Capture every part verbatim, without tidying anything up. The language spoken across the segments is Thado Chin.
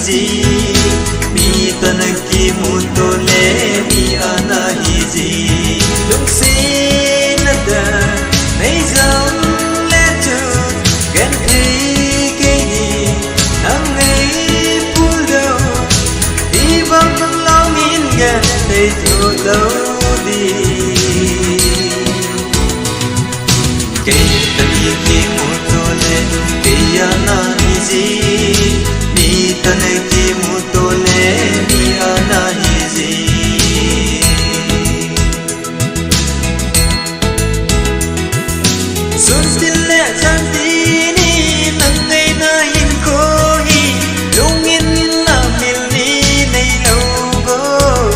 ji, mi toh nakimuto le mi ana hiji. Lungsetna tah nei jong le chu genthei kei hi, nang nei pulou, hibang lungin genthei thulou di. Kei toh ikimuto le kei ana hiji, mi toh nakimuto le mi ana hiji. Suntin le jantin in nang ngaina hinkho hi, lungin amil ni neilou bou.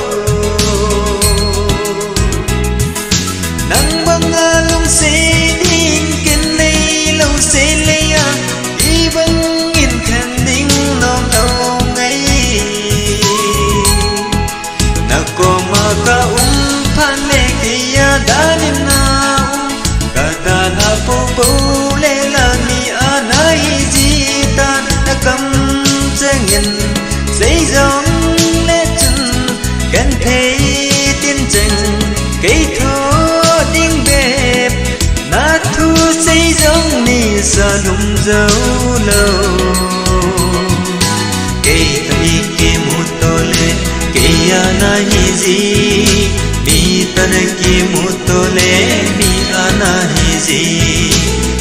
Nang banga lungset ding ken neilou sei leh a, ibangin khen ding nomlou ngai. Nakoma kaum phat le keiya dalin naum, kadalha poupou le la mi ana hiji tan, nakamchengin sei jongle chun genthei tincheng, kei thoh ding bep nathu sei jong nisa lum joulou. Kei toh ikimuto le kei ana hiji, mi toh nakimuto le mi ana hiji.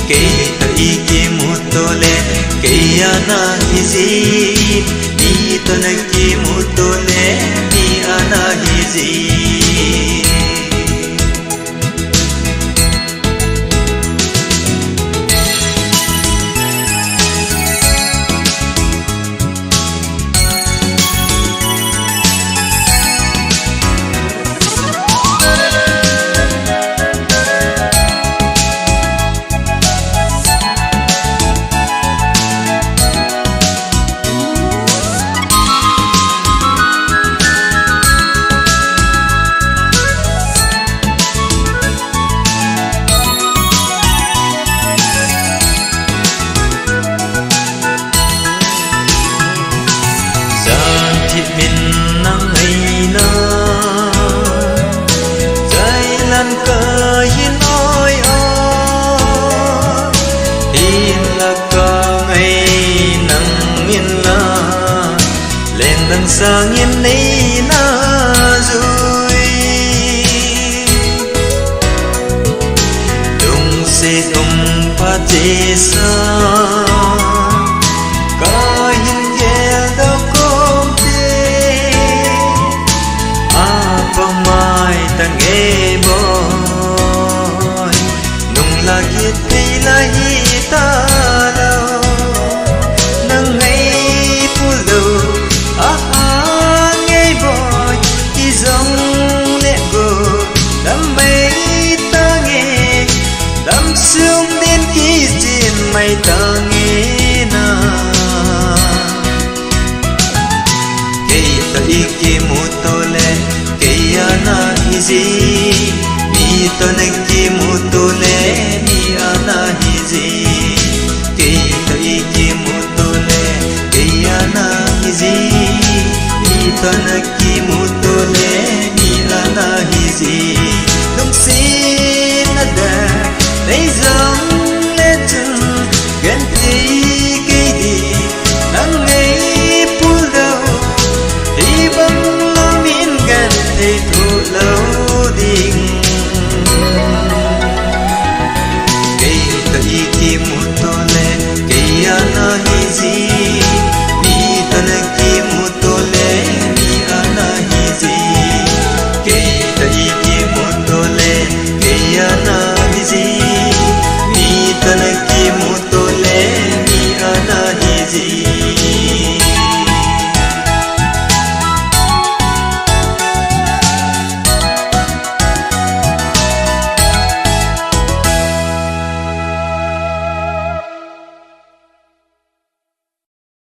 Kei toh ikimuto le kei ana hiji, mi toh nakimuto le mi ana hiji. Jan thip min nang ngaina, jailan kahin oi o, hinla kangai nang in la, lengdang sangin neina jui. Lungset um phat chesa kahin geldoh kom te, apa mai tange boi, nungla kit thei la hita lou. Nang ngaipulou, aha ngai boi, ijongle go, dam mai tange, damsung din kichin mai tange na. Kei toh ikimuto le kei ana hiji, mi toh nakimuto le mi ana hiji. Kei toh ikimuto le kei ana hiji, mi toh nakimuto le mi ana hiji.